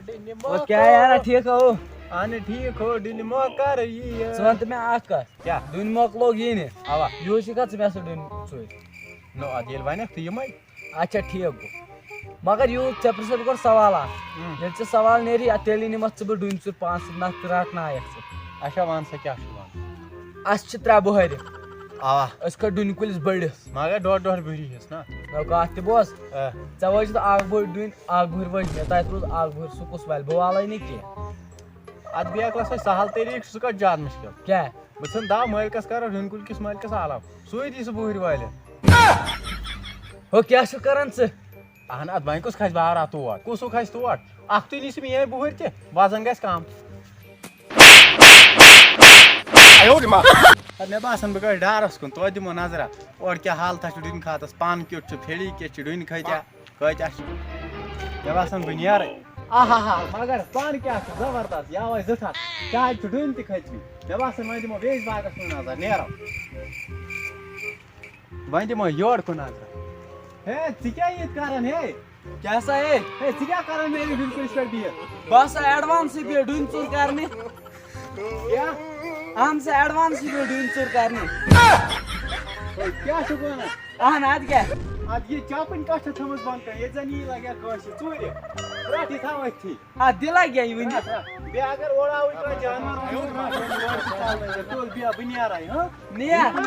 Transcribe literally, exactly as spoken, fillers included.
او کیٛاہ یارا، ٹھیٖک ہو؟ اہن ٹھیٖک ہو، ڈُنہِ مۄکھ کر یی؟ ژٕ وَن تہٕ مےٚ اَکھ کَتھ۔ کیٛاہ؟ ڈُنہِ مۄکلوگ یی نہٕ۔ اَوا۔ یِہُس چھِ کَتھ ژٕ مےٚ سۭتۍ ڈُنہِ ژوٗرِ؟ نو، اَدٕ ییٚلہِ وَنٮ۪کھ تہٕ یِمَے۔ اچھا، ٹھیٖک گوٚو۔ مگر یوٗت ژےٚ پرٛژھَتھ گۄڈٕ سوال اَکھ۔ اۭں۔ ییٚلہِ ژےٚ سوال نیری، اَدٕ تیٚلی نِمَتھ ژٕ بہٕ ڈُنہِ ژوٗرِ پانَس سۭتۍ، نَتہٕ رَٹناوَکھ ژٕ۔ اچھا، وَن سا کیٛاہ چھُ وَنُن؟ اَسہِ چھِ ترٛےٚ بۄہرِ۔ اَوا۔ أسۍ کھٔتۍ ڈُنہِ کُلِس بٔڑِس۔ مگر ڈۄڈ ڈۄڈ بُہرِ ہِس نا۔ نو کَتھ تہِ بوز۔ آ۔ ژےٚ وٲج تہٕ اَکھ بُہر ڈُنۍ، اَکھ بُہر وٲج مےٚ، تَتہِ روٗز اَکھ بُہر، سُہ کُس والہِ؟ بہٕ والَے نہٕ کینٛہہ۔ اَتھ بیکلَس چھِ سہل طریٖقہٕ، سُہ کَتہِ زیادٕ مُشکِل۔ کیٛاہ؟ بہٕ ژھٕن دَو مٲلکَس کَرو ڈُنۍ کُلۍ کِس مٲلکَس آلو، سُے دی سُہ بُہرِ والہِ۔ ہو، کیٛاہ چھُکھ کَران ژٕ؟ اہن، اتھ وۄنۍ کُس کھسہِ بار اتھ تور؟ کُس ہیوٗ کھسہِ تور؟ اکھتُے نی سُہ میٲنۍ بُہٕرۍ تہِ، وزن گژھِ کم۔ اَدٕ مےٚ باسان، بہٕ گژھٕ ڈارس کُن، توتہِ دِمو نظرا، اورٕ کیٛاہ حالتھا چھُ ڈُنۍ کھاتس، پن کیُتھ چھُ، پھیٚڑی کیٛاہ چھِ، ڈُنۍ کھٔتیا، کۭتیاہ چھِ؟ مےٚ باسان، بہٕ نیرٕ۔ آہا ہا، مگر پن کیٛاہ چھُ زبردست، یاوے زٕ تھکھ، شاید چھُ ڈُنۍ تہِ کھٔتمٕتۍ۔ مےٚ باسان، وۄنۍ دِمو بیٚیِس باغس کُن نظر، نیرو۔ وۄنۍ دِمو یورٕ کُن نظر۔ ہے، ژٕ کیٛاہ ییٚتہِ کران، ہے؟ کیٛاہ سا، ہے؟ ہے، ژٕ کیٛاہ کران میٲنِس ڈُنۍ کُلِس پٮ۪ٹھ بِہِتھ؟ بہٕ ہسا ایڈوانسٕے بیٚیہِ ڈُنۍ ژوٗر کرنہِ۔ کیٛاہ؟ اہن سا، ایڈوانسٕے بیٚیہِ ڈُنۍ ژوٗر کرنہِ۔ ہے، کیٛاہ چھُکھ وَنان؟ اہن، اَدٕ کیٛاہ؟ اَدٕ یہِ چاپٕنۍ کَتھ چھےٚ تھٲومٕژ بنٛد کٔرِتھ؟ ییٚتہِ زَن یی لگہِ ہا کٲنٛسہِ ژوٗرِ، رَٹھ یہِ تھاو أتھی۔ اَتھ دِلا کیٛاہ یہِ وٕنہِ؟ بیٚیہِ اگر اورٕ آوٕے کانٛہہ جانور وانور، تُل بیٚہہ، بہٕ نیرَے، ہاں؟ نیر۔